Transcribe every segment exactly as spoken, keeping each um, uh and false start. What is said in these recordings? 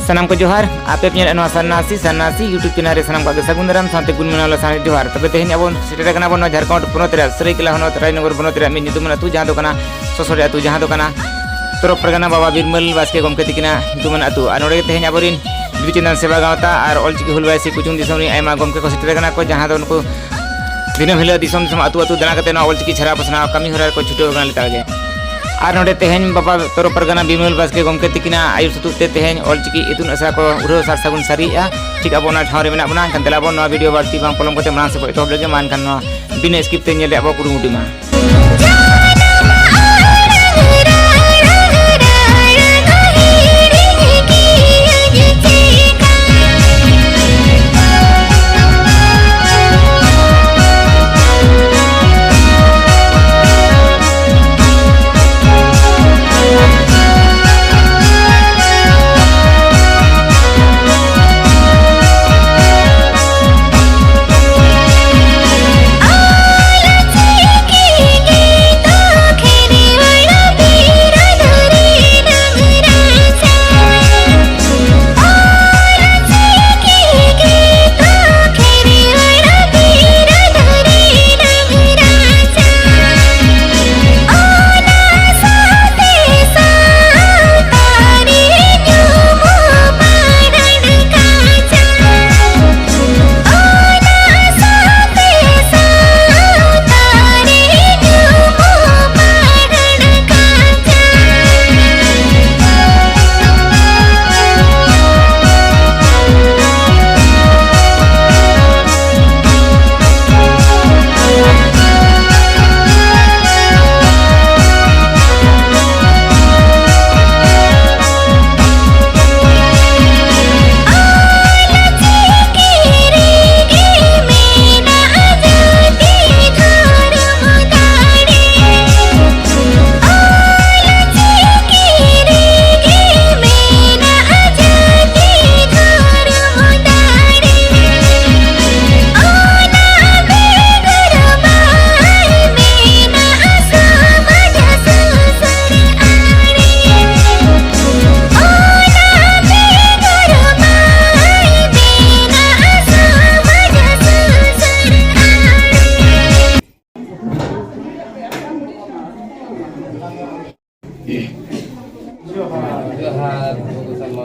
ᱥᱟᱱᱟᱢ ᱠᱚ ᱡᱚᱦᱟᱨ᱾ ᱟᱯᱮ ᱯᱮ ᱧᱮᱞᱮᱫ ᱱᱚᱣᱟ ᱥᱟᱱᱱᱟᱥᱤ, ᱥᱟᱱᱱᱟᱥᱤ YouTube channel ᱨᱮ ᱥᱟᱱᱟᱢ ᱠᱚᱣᱟᱜ ᱜᱮ ᱥᱟᱹᱜᱩᱱ ᱫᱟᱨᱟᱢ ᱥᱟᱶᱛᱮ ᱜᱩᱱ ᱢᱟᱱᱟᱣ ᱞᱟᱥᱟᱲᱦᱮᱫ ᱡᱚᱦᱟᱨ᱾ ᱛᱚᱵᱮ ᱛᱮᱦᱮᱧ ᱟᱵᱚ ᱥᱮᱴᱮᱨ ᱟᱠᱟᱱᱟ ᱵᱚᱱ ᱱᱚᱣᱟ ᱡᱷᱟᱲᱠᱷᱚᱸᱰ ᱯᱚᱱᱚᱛ ᱨᱮᱭᱟᱜ ᱥᱟᱹᱨᱟᱹᱭᱠᱮᱞᱟ ᱦᱚᱱᱚᱛ ᱨᱟᱡᱽᱱᱚᱜᱚᱨ ᱵᱚᱱᱚᱛ ᱨᱮᱭᱟᱜ ᱢᱤᱫ ᱧᱩᱛᱩᱢᱟᱱ ᱟᱹᱛᱩ, ᱡᱟᱦᱟᱸ ᱫᱚ ᱠᱟᱱᱟ ᱥᱚᱥᱚᱨᱤ ᱟᱹᱛᱩ, ᱡᱟᱦᱟᱸ ᱫᱚ ᱠᱟᱱᱟ ᱛᱚᱨᱚ ᱯᱟᱨᱜᱟᱱᱟ ᱵᱟᱵᱟ ᱵᱤᱨᱢᱟᱹᱞ ᱵᱟᱥᱠᱮ ᱜᱚᱢᱠᱮ ᱛᱤᱠᱤᱱᱟᱜ ᱧᱩᱛᱩᱢᱟᱱ ᱟᱹᱛᱩ᱾ ᱟᱨ ᱱᱚᱰᱮ ᱜᱮ ᱛᱮᱦᱮᱧ ᱟᱵᱚᱨᱤᱱ ᱵᱤᱫᱩ ᱪᱟᱸᱫᱟᱱ ᱥᱮᱵᱟ ᱜᱟᱶᱛᱟ ᱟᱨ ᱚᱞᱪᱤᱠᱤ ᱦᱩᱞ ᱵᱟᱭᱥᱤ ᱠᱩᱪᱩᱝ ᱫᱤᱥᱚᱢ ᱨᱤᱱ ᱟᱭᱢᱟ ᱜᱚᱢᱠᱮ ᱠᱚ ᱥᱮᱴᱮᱨ ᱟᱠᱟᱱᱟ ᱠᱚ, ᱡᱟᱦᱟᱸ ᱫᱚ ᱱᱩᱠᱩ ᱫᱤᱱᱟᱹᱢ ᱦᱤᱞᱳᱜ ᱫᱤᱥᱚᱢ ᱫᱤᱥᱚᱢ, ᱟᱹᱛᱩ ᱟᱹᱛᱩ ᱫᱟᱬᱟ ᱠᱟᱛᱮ ᱱᱚᱣᱟ ᱚᱞᱪᱤᱠᱤ ᱪᱷᱟᱨᱟᱣ ᱯᱟᱥᱱᱟᱣ ᱠᱟᱹᱢᱤ ᱦᱚᱨᱟ ᱨᱮᱠᱚ ᱪᱷᱩᱴᱟᱹᱣ ᱟᱠᱟᱱᱟ ᱞᱮᱛᱟᱲ ᱜᱮ᱾ ᱟᱨ ᱱᱚᱰᱮ ᱛᱮᱦᱮᱧ ᱵᱟᱵᱟ ᱛᱚᱨᱚ ᱯᱟᱨᱜᱟᱱᱟ ᱵᱤᱢᱚᱞ ᱵᱟᱥᱠᱮ ᱜᱚᱢᱠᱮ ᱛᱤᱠᱤᱱᱟᱜ ᱟᱹᱭᱩᱨ ᱥᱩᱛᱩᱜ ᱛᱮ ᱛᱮᱦᱮᱧ ᱚᱞᱪᱤᱠᱤ ᱤᱛᱩᱱ ᱟᱥᱲᱟ ᱠᱚ ᱩᱰᱷᱟᱹᱣ ᱥᱟᱨ ᱥᱟᱹᱜᱩᱱ ᱥᱟᱹᱨᱤᱭᱮᱜᱼᱟ᱾ ᱴᱷᱤᱠ ᱟᱵᱚ ᱚᱱᱟ ᱴᱷᱟᱶ ᱨᱮ ᱢᱮᱱᱟᱜ ᱵᱚᱱᱟ᱾ ᱮᱱᱠᱷᱟᱱ ᱫᱮᱞᱟ ᱵᱚᱱ ᱱᱚᱣᱟ ᱵᱷᱤᱰᱤᱭᱳ ᱵᱟᱹᱲᱛᱤ ᱵᱟᱝ ᱯᱚᱞᱚᱢ ᱠᱟᱛᱮ ᱢᱟᱲᱟᱝ ᱥᱮᱫ ᱵᱚᱱ ᱮᱛᱚᱦᱚᱵ ᱞᱮᱜᱮ᱾ ᱢᱟ ᱮᱱᱠᱷᱟᱱ ᱱᱚᱣᱟ ᱵᱤᱱᱟᱹ ᱥᱠᱤᱯ ᱛᱮ ᱧᱮᱞ ᱨᱮᱭᱟᱜ ᱵᱚ ᱠᱩᱨᱩᱢᱩᱴᱩᱭ ᱢᱟ᱾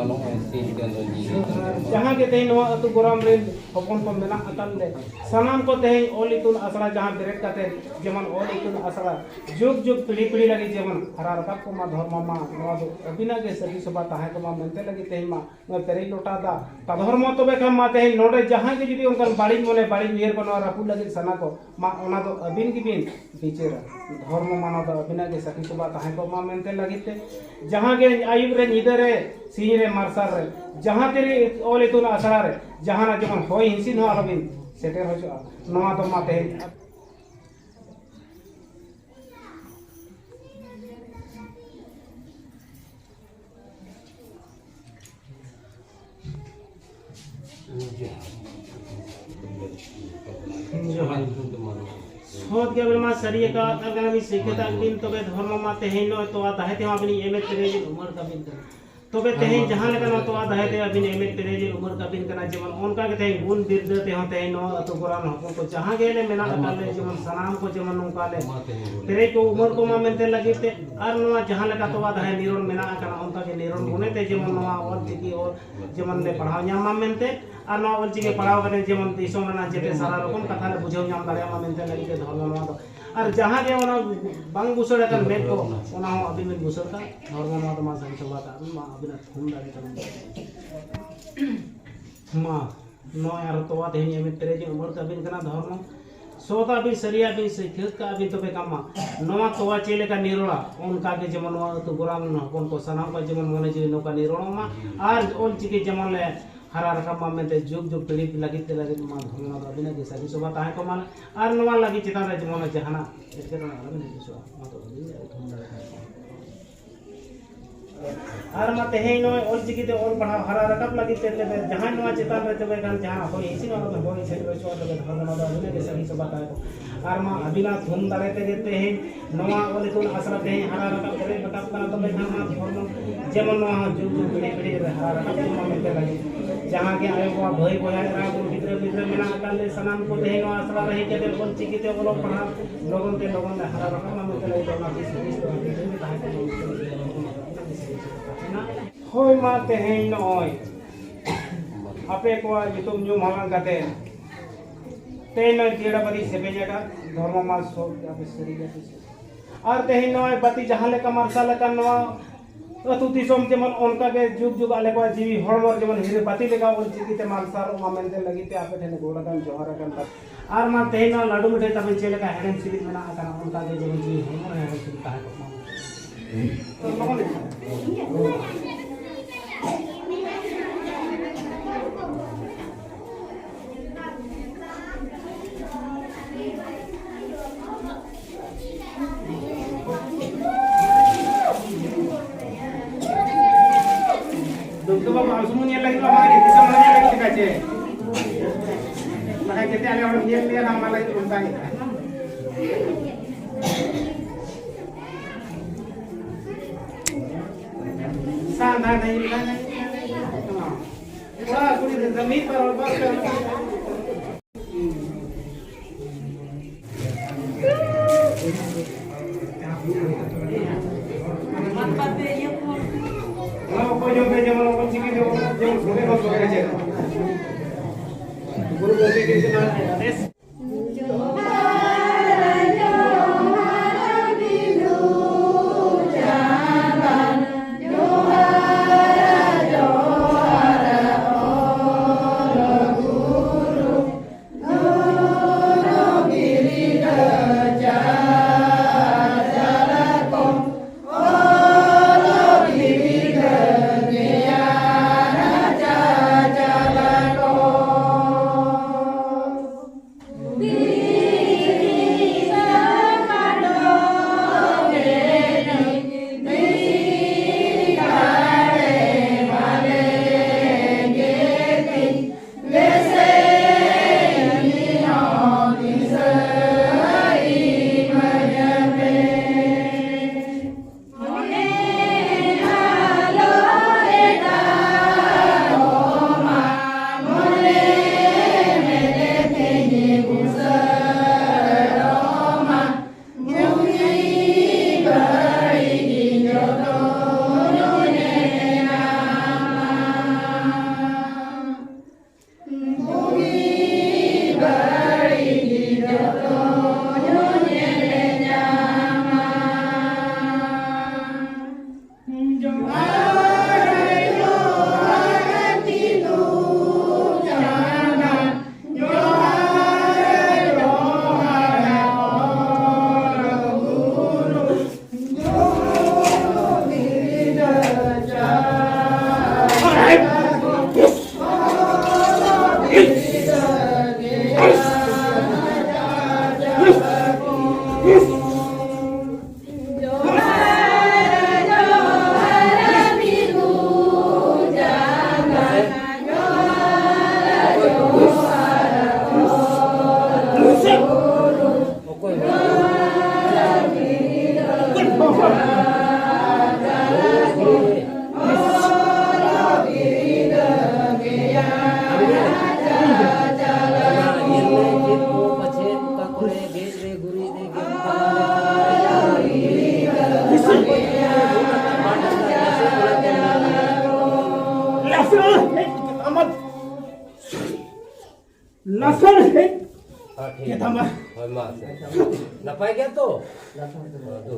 ᱱᱚᱜᱼᱚᱭ ᱥᱤᱧ ᱪᱟᱸᱫᱚ ᱧᱤᱫᱟᱹ ᱪᱟᱸᱫᱚ᱾ ᱡᱟᱦᱟᱸ ᱜᱮ ᱛᱮᱦᱮᱧ ᱱᱚᱣᱟ ᱟᱹᱛᱩ ᱜᱚᱨᱟᱢ ᱨᱮᱱ ᱦᱚᱯᱚᱱ ᱠᱚ ᱢᱮᱱᱟᱜ ᱟᱠᱟᱫ ᱞᱮ, ᱥᱟᱱᱟᱢ ᱠᱚ ᱛᱮᱦᱮᱧ ᱚᱞ ᱤᱛᱩᱱ ᱟᱥᱲᱟ ᱡᱟᱦᱟᱸ ᱵᱮᱨᱮᱫ ᱠᱟᱛᱮ, ᱡᱮᱢᱚᱱ ᱚᱞ ᱤᱛᱩᱱ ᱟᱥᱲᱟ ᱡᱩᱜᱽ ᱡᱩᱜᱽ ᱯᱤᱲᱦᱤ ᱯᱤᱲᱦᱤ ᱞᱟᱹᱜᱤᱫ ᱡᱮᱢᱚᱱ ᱦᱟᱨᱟ ᱨᱟᱠᱟᱵ ᱠᱚᱢᱟ, ᱫᱷᱚᱨᱢᱚ ᱢᱟ ᱱᱚᱣᱟ ᱫᱚ ᱟᱹᱵᱤᱱᱟᱜ ᱜᱮ ᱥᱟᱹᱠᱷᱤ ᱥᱚᱵᱷᱟ ᱛᱟᱦᱮᱸ ᱠᱚᱢᱟ ᱢᱮᱱᱛᱮ ᱞᱟᱹᱜᱤᱫ ᱛᱮᱦᱮᱧ ᱢᱟ ᱱᱚᱣᱟ ᱯᱮᱨᱮᱡ ᱞᱚᱴᱟ ᱫᱟᱜ ᱛᱟ ᱫᱷᱚᱨᱢᱚ᱾ ᱛᱚᱵᱮ ᱠᱷᱟᱱ ᱢᱟ ᱛᱮᱦᱮᱧ ᱱᱚᱰᱮ ᱡᱟᱦᱟᱸᱭ ᱜᱮ ᱡᱩᱫᱤ ᱚᱱᱠᱟᱱ ᱵᱟᱹᱲᱤᱡ ᱢᱚᱱᱮ, ᱵᱟᱹᱲᱤᱡ ᱩᱭᱦᱟᱹᱨ ᱠᱚ ᱱᱚᱣᱟ ᱨᱟᱹᱯᱩᱫ ᱞᱟᱹᱜᱤᱫ ᱥᱟᱱᱟ ᱠᱚ, ᱢᱟ ᱚᱱᱟ ᱫᱚ ᱟᱹᱵᱤᱱ ᱜᱮᱵᱤᱱ ᱵᱤᱪᱟᱹᱨᱟ᱾ ᱫᱷᱚᱨᱢᱚ ᱢᱟᱱᱟᱣ ᱫᱚ ᱟᱹᱵᱤᱱᱟᱜ ᱜᱮ ᱥᱟᱹᱠᱷᱤ ᱥᱚᱵᱷᱟ ᱛᱟᱦᱮᱸ ᱠᱚᱜ ᱢᱟ ᱢᱮᱱᱛᱮ ᱞᱟᱹᱜᱤᱫ ᱛᱮ, ᱡᱟᱦᱟᱸ ᱜᱮ ᱟᱹᱭᱩᱵ ᱨᱮ, ᱧᱤᱫᱟᱹ ᱨᱮ, ᱥᱤᱧ ᱨᱮ, ᱢᱟᱨᱥᱟᱞ ᱨᱮ, ᱡᱟᱦᱟᱸ ᱛᱤᱨᱮ ᱚᱞ ᱤᱛᱩᱱ ᱟᱥᱲᱟ ᱨᱮ ᱡᱟᱦᱟᱱᱟᱜ ᱡᱮᱢᱚᱱ ᱦᱚᱭ ᱦᱤᱸᱥᱤᱫ ᱦᱚᱸ ᱟᱞᱚᱵᱤᱱ ᱥᱮᱴᱮᱨ ᱦᱚᱪᱚᱜᱼᱟ, ᱱᱚᱣᱟ ᱫᱚ ᱢᱟ ᱛᱮᱦᱮᱧ ᱡᱚᱦᱟᱨ᱾ ᱥᱚᱛ ᱜᱮ ᱟᱵᱮᱱ ᱢᱟ ᱥᱟᱹᱨᱤ ᱟᱠᱟᱫ ᱠᱟᱱᱟ ᱵᱤᱱ, ᱥᱤᱠᱷᱟᱹᱛ ᱟᱠᱟᱫ ᱵᱤᱱ, ᱛᱚᱵᱮ ᱫᱷᱚᱨᱢᱚ ᱢᱟ ᱛᱮᱦᱮᱧ ᱱᱚᱜᱼᱚᱭ ᱛᱚᱣᱟ ᱫᱟᱦᱮ ᱛᱮᱦᱚᱸ ᱟᱵᱤᱱ ᱮᱢᱮᱫ ᱯᱮᱨᱮᱡ ᱩᱢᱟᱹᱲ ᱠᱟᱵᱤᱱ ᱠᱟᱱᱟ᱾ ᱛᱚᱵᱮ ᱛᱮᱦᱮᱧ ᱡᱟᱦᱟᱸ ᱞᱮᱠᱟ ᱱᱚᱣᱟ ᱛᱚᱣᱟ ᱫᱟᱦᱮ ᱛᱮ ᱟᱵᱤᱱ ᱮᱢᱮᱫ ᱯᱮᱨᱮᱡ ᱩᱢᱟᱹᱲ ᱠᱟᱵᱤᱱ ᱠᱟᱱᱟ, ᱡᱮᱢᱚᱱ ᱚᱱᱠᱟ ᱜᱮ ᱛᱮᱦᱮᱧ ᱜᱩᱱ ᱵᱤᱨᱫᱟᱹ ᱛᱮᱦᱚᱸ ᱛᱮᱦᱮᱧ ᱱᱚᱣᱟ ᱟᱹᱛᱩ ᱜᱚᱨᱟᱢ ᱦᱚᱯᱚᱱ ᱠᱚ ᱡᱟᱦᱟᱸ ᱜᱮ ᱞᱮ ᱢᱮᱱᱟᱜ ᱟᱠᱟᱫ ᱞᱮ, ᱡᱮᱢᱚᱱ ᱥᱟᱱᱟᱢ ᱠᱚ ᱡᱮᱢᱚᱱ ᱱᱚᱝᱠᱟ ᱞᱮ ᱯᱮᱨᱮᱡ ᱠᱚ ᱩᱢᱟᱹᱲ ᱠᱚᱢᱟ ᱢᱮᱱᱛᱮ ᱞᱟᱹᱜᱤᱫ ᱛᱮ, ᱟᱨ ᱱᱚᱣᱟ ᱡᱟᱦᱟᱸ ᱞᱮᱠᱟ ᱛᱚᱣᱟ ᱫᱟᱦᱮ ᱱᱤᱨᱚᱲ ᱢᱮᱱᱟᱜ ᱟᱠᱟᱱᱟ, ᱚᱱᱠᱟ ᱜᱮ ᱱᱤᱨᱚᱲ ᱢᱚᱱᱮ ᱛᱮ ᱡᱮᱢᱚᱱ ᱱᱚᱣᱟ ᱚᱞ ᱪᱤᱠᱤ ᱚᱞ ᱡᱮᱢᱚᱱ ᱞᱮ ᱯᱟᱲᱦᱟᱣ ᱧᱟᱢ ᱢᱟ ᱢᱮᱱᱛᱮ, ᱟᱨ ᱱᱚᱣᱟ ᱚᱞ ᱪᱤᱠᱤ ᱯᱟᱲᱦᱟᱣ ᱠᱟᱛᱮ ᱡᱮᱢᱚᱱ ᱫᱤᱥᱚᱢ ᱨᱮᱱᱟᱜ ᱡᱮᱛᱮ ᱥᱟᱨᱟ ᱨᱚᱠᱚᱢ ᱠᱟᱛᱷᱟ ᱞᱮ ᱵᱩᱡᱷᱟᱹᱣ ᱧᱟᱢ ᱫᱟᱲᱮᱭᱟᱜ ᱢᱟ ᱢᱮᱱᱛᱮ ᱞᱟᱹᱜᱤᱫ ᱛᱮ ᱫᱷᱚᱨᱢᱚ ᱱᱚᱣᱟ ᱫᱚ᱾ ᱟᱨ ᱡᱟᱦᱟᱸ ᱜᱮ ᱚᱱᱟ ᱵᱟᱝ ᱵᱩᱥᱟᱹᱲ ᱟᱠᱟᱱ ᱢᱮᱫ ᱠᱚ, ᱚᱱᱟ ᱦᱚᱸ ᱟᱹᱵᱤᱱ ᱵᱤᱱ ᱵᱩᱥᱟᱹᱲ ᱠᱟᱜ, ᱫᱷᱚᱨᱢᱚ ᱱᱚᱣᱟ ᱫᱚ ᱢᱟ ᱥᱟᱹᱨᱤ ᱥᱚᱵᱷᱟ ᱠᱟᱜ ᱵᱤᱱ ᱢᱟ, ᱟᱹᱵᱤᱱᱟᱜ ᱛᱷᱩᱢ ᱫᱟᱲᱮ ᱛᱟᱵᱚᱱ ᱢᱟ᱾ ᱱᱚᱜᱼᱚᱭ ᱟᱨ ᱛᱚᱣᱟ ᱛᱮᱦᱮᱧ ᱮᱢᱮᱫ ᱯᱮᱨᱮᱡ ᱩᱢᱟᱹᱲ ᱠᱟᱵᱤᱱ ᱠᱟᱱᱟ ᱫᱷᱚᱨᱢᱚ᱾ ᱥᱚᱛᱟᱜ ᱵᱤᱱ, ᱥᱟᱹᱨᱤᱭᱟᱜ ᱵᱤᱱ, ᱥᱟᱹᱠᱷᱭᱟᱹᱛ ᱠᱟᱜ ᱵᱤᱱ, ᱛᱚᱵᱮ ᱠᱷᱟᱱ ᱢᱟ ᱱᱚᱣᱟ ᱛᱚᱣᱟ ᱪᱮᱫ ᱞᱮᱠᱟ ᱱᱤᱨᱚᱲᱟ, ᱚᱱᱠᱟ ᱜᱮ ᱡᱮᱢᱚᱱ ᱱᱚᱣᱟ ᱟᱹᱛᱩ ᱜᱚᱨᱟᱢ ᱦᱚᱯᱚᱱ ᱠᱚ ᱥᱟᱱᱟᱢ ᱠᱚ ᱡᱮᱢᱚᱱ ᱢᱚᱱᱮ ᱡᱤᱣᱤ ᱱᱚᱝᱠᱟ ᱱᱤᱨᱚᱲᱚᱜ ᱢᱟ᱾ ᱟᱨ ᱚᱞ ᱪᱤᱠᱤ ᱡᱮᱢᱚᱱ ᱞᱮ ᱦᱟᱨᱟ ᱨᱟᱠᱟᱵ ᱢᱟ ᱢᱮᱱᱛᱮ ᱡᱩᱜᱽ ᱡᱩᱜᱽ ᱯᱤᱲᱦᱤ ᱞᱟᱹᱜᱤᱫ ᱛᱮ ᱞᱟᱹᱜᱤᱫ ᱢᱟ ᱫᱷᱚᱨᱢᱚ ᱫᱚ ᱟᱹᱵᱤᱱᱟᱜ ᱜᱮ ᱥᱟᱹᱨᱤ ᱥᱚᱵᱷᱟ ᱛᱟᱦᱮᱸ ᱠᱚᱜ ᱢᱟ᱾ ᱟᱨ ᱱᱚᱣᱟ ᱞᱟᱹᱜᱤᱫ ᱪᱮᱛᱟᱱ ᱨᱮ ᱡᱮᱢᱚᱱ ᱡᱟᱦᱟᱱᱟᱜ ᱮᱴᱠᱮᱴᱚᱬᱮ ᱟᱞᱚᱵᱤᱱ ᱦᱤᱡᱩᱜᱼᱟ, ᱚᱱᱟ ᱫᱚ ᱟᱹᱵᱤᱱ ᱜᱮ ᱩᱛᱷᱱᱟᱹᱣ ᱫᱟᱲᱮ ᱠᱟᱜ ᱠᱚᱣᱟ᱾ ᱟᱨ ᱢᱟ ᱛᱮᱦᱮᱧ ᱱᱚᱜᱼᱚᱭ ᱚᱞ ᱪᱤᱠᱤ ᱛᱮ ᱚᱞ ᱯᱟᱲᱦᱟᱣ ᱦᱟᱨᱟ ᱨᱟᱠᱟᱵ ᱞᱟᱹᱜᱤᱫ ᱛᱮ ᱛᱚᱵᱮ ᱡᱟᱦᱟᱸᱭ ᱱᱚᱣᱟ ᱪᱮᱛᱟᱱ ᱨᱮ ᱛᱚᱵᱮ ᱠᱷᱟᱱ ᱡᱟᱦᱟᱸ ᱦᱚᱭ ᱦᱤᱸᱥᱤᱫ, ᱚᱱᱟ ᱫᱚ ᱦᱚᱭ ᱦᱤᱸᱥᱤᱫ ᱦᱚᱪᱚᱣᱟᱜ ᱛᱚᱵᱮ ᱫᱷᱚᱨᱢᱚ ᱫᱚ ᱟᱹᱵᱤᱱᱟᱜ ᱜᱮ ᱥᱟᱹᱨᱤ ᱥᱚᱵᱷᱟ ᱛᱟᱦᱮᱸ ᱠᱚᱜ᱾ ᱟᱨ ᱢᱟ ᱟᱹᱵᱤᱱᱟᱜ ᱛᱷᱩᱢ ᱫᱟᱲᱮ ᱛᱮᱜᱮ ᱛᱮᱦᱮᱧ ᱱᱚᱣᱟ ᱚᱞ ᱤᱛᱩᱱ ᱟᱥᱲᱟ ᱛᱮᱦᱮᱧ ᱦᱟᱨᱟ ᱨᱟᱠᱟᱵ ᱯᱮᱨᱮᱡ ᱨᱟᱠᱟᱵ ᱠᱟᱱᱟ, ᱛᱚᱵᱮ ᱠᱷᱟᱱ ᱱᱚᱣᱟ ᱫᱷᱚᱨᱢᱚ ᱡᱮᱢᱚᱱ ᱱᱚᱣᱟ ᱦᱚᱸ ᱡᱩᱜᱽ ᱡᱩᱜᱽ ᱯᱤᱲᱦᱤ ᱯᱤᱲᱦᱤ ᱨᱮ ᱦᱟᱨᱟ ᱨᱟᱠᱟᱵ ᱠᱚᱜ ᱢᱟ ᱢᱮᱱᱛᱮ ᱞᱟᱹᱜᱤᱫ᱾ ᱡᱟᱦᱟᱸ ᱜᱮ ᱟᱭᱳ ᱵᱟᱵᱟ, ᱵᱷᱟᱹᱭ ᱵᱚᱭᱦᱟ, ᱮᱨᱟ ᱩᱯᱟᱹᱥ ᱜᱤᱫᱽᱨᱟᱹ ᱯᱤᱫᱽᱨᱟᱹ ᱢᱮᱱᱟᱜ ᱟᱠᱟᱫ ᱞᱮ ᱥᱟᱱᱟᱢ ᱠᱚ ᱛᱮᱦᱮᱧ ᱱᱚᱣᱟ ᱟᱥᱲᱟ ᱨᱮ ᱦᱮᱡ ᱠᱟᱛᱮ ᱚᱞ ᱪᱤᱠᱤ ᱛᱮ ᱚᱞᱚᱜ ᱯᱟᱲᱦᱟᱜ ᱞᱚᱜᱚᱱ ᱛᱮ ᱞᱚᱜᱚᱱ ᱞᱮ ᱦᱟᱨᱟ ᱨᱟᱠᱟᱵ ᱢᱟ ᱢᱮᱱᱛᱮ ᱞᱟᱹᱜᱤᱫ ᱚᱱᱟ ᱫᱤᱥ ᱦᱩᱫᱤᱥ ᱫᱚ ᱟᱹᱰᱤ ᱫᱤᱱ ᱜᱮ ᱛᱟᱦᱮᱸ ᱠᱟᱱᱟ᱾ ᱦᱳᱭ, ᱢᱟ ᱛᱮᱦᱮᱧ ᱱᱚᱜᱼᱚᱭ ᱟᱯᱮ ᱠᱚᱣᱟᱜ ᱧᱩᱛᱩᱢ ᱧᱩᱢ ᱦᱟᱞᱟᱝ ᱠᱟᱛᱮ ᱛᱮᱦᱮᱧ ᱱᱚᱜᱼᱚᱭ ᱡᱤᱭᱟᱹᱲᱟ ᱵᱟᱹᱛᱤ ᱥᱮᱯᱮᱧ ᱟᱠᱟᱫ ᱫᱷᱚᱨᱢᱚ ᱢᱟᱥ ᱥᱚᱵ ᱟᱯᱮ ᱥᱟᱹᱨᱤ ᱜᱮ ᱟᱯᱮ ᱥᱟᱹᱨᱤ᱾ ᱟᱨ ᱛᱮᱦᱮᱧ ᱱᱚᱜᱼᱚᱭ ᱵᱟᱹᱛᱤ ᱡᱟᱦᱟᱸ ᱞᱮᱠᱟ ᱢᱟᱨᱥᱟᱞ ᱟᱠᱟᱱ ᱱᱚᱣᱟ ᱟᱹᱛᱩ ᱫᱤᱥᱚᱢ ᱡᱮᱢᱚᱱ ᱚᱱᱠᱟ ᱜᱮ ᱡᱩᱜᱽ ᱡᱩᱜᱽ ᱟᱞᱮ ᱠᱚᱣᱟᱜ ᱡᱤᱣᱤ ᱦᱚᱲᱢᱚ ᱡᱮᱢᱚᱱ ᱦᱤᱨᱟᱹ ᱵᱟᱹᱛᱤ ᱞᱮᱠᱟ ᱚᱞ ᱪᱤᱠᱤ ᱛᱮ ᱢᱟᱨᱥᱟᱞᱚᱜ ᱢᱟ ᱢᱮᱱᱛᱮ ᱞᱟᱹᱜᱤᱫ ᱛᱮ ᱟᱯᱮ ᱴᱷᱮᱱ ᱜᱚᱲ ᱟᱠᱟᱱ ᱡᱚᱦᱟᱨ ᱟᱠᱟᱱ ᱛᱟᱯᱮ᱾ ᱟᱨ ᱢᱟ ᱛᱮᱦᱮᱧ ᱱᱚᱣᱟ ᱞᱟᱹᱰᱩ ᱢᱤᱴᱷᱟᱹᱭ ᱛᱟᱵᱮᱱ ᱪᱮᱫ ᱞᱮᱠᱟ ᱦᱮᱲᱮᱢ ᱥᱤᱵᱤᱞ ᱢᱮᱱᱟᱜ ᱟᱠᱟᱱᱟ, ᱚᱱᱠᱟ ᱜᱮ ᱡᱮᱢᱚᱱ ᱡᱤᱣᱤ ᱦᱚᱲᱢᱚ ᱨᱮ ᱦᱮᱲᱮᱢ ᱥᱤᱵᱤᱞ ᱛᱟᱦᱮᱸ ᱠᱚᱜ ᱢᱟ᱾ ᱛᱚ ᱞᱚᱜᱚᱱ ᱤᱫᱤ ᱢᱮ᱾ ᱫᱩᱫᱩ ᱵᱟᱹᱵᱩ, ᱟᱢ ᱥᱩᱢᱩᱝ ᱧᱮᱞ ᱞᱟᱹᱜᱤᱫ ᱫᱚ ᱵᱟᱝ, ᱫᱤᱥᱚᱢ ᱦᱚᱲ ᱧᱮᱞ ᱞᱟᱹᱜᱤᱫ ᱞᱮᱠᱟ ᱪᱮ? ᱵᱟᱠᱷᱟᱡ ᱡᱮᱛᱮ ᱟᱞᱮ ᱦᱚᱲ ᱧᱮᱞ ᱞᱮᱭᱟ, ᱟᱢ ᱞᱟᱹᱜᱤᱫ ᱚᱱᱠᱟ ᱜᱮ᱾ ᱥᱟᱱ ᱫᱷᱟᱨ ᱫᱷᱟᱨ ᱫᱷᱟᱨ ᱫᱷᱟᱨ᱾ ᱠᱚᱲᱟ ᱠᱩᱲᱤ ᱫᱚ ᱢᱤᱫ ᱵᱟᱨ ᱦᱚᱲ ᱵᱟᱥ ᱠᱟᱱᱟ᱾ ᱚᱱᱟ ᱚᱠᱚᱭ ᱡᱚᱢ ᱯᱮ ᱡᱮᱢᱚᱱ ᱚᱞ ᱪᱤᱠᱤ ᱡᱮᱢᱚᱱ, ᱡᱮᱢᱚᱱ ᱥᱚᱸᱜᱮ ᱠᱷᱚᱱ ᱥᱚᱸᱜᱮ ᱨᱮ ᱪᱮᱫ᱾ ᱜᱩᱨᱩ ᱜᱚᱢᱠᱮ ᱜᱮ ᱪᱮᱫ ᱟᱫᱮᱥ᱾ ᱞᱟᱥᱟᱲ ᱦᱮᱡ ᱠᱮᱫᱟᱢᱟ᱾ ᱞᱟᱥᱟᱲ ᱦᱮᱡ ᱦᱮᱸ, ᱴᱷᱤᱠ ᱜᱮᱭᱟ᱾ ᱠᱮᱫᱟᱢᱟ᱾ ᱦᱳᱭ, ᱢᱟ, ᱟᱪᱪᱷᱟ᱾ ᱱᱟᱯᱟᱭ ᱜᱮᱭᱟ ᱛᱚ? ᱦᱳᱭ, ᱫᱩ, ᱫᱩ᱾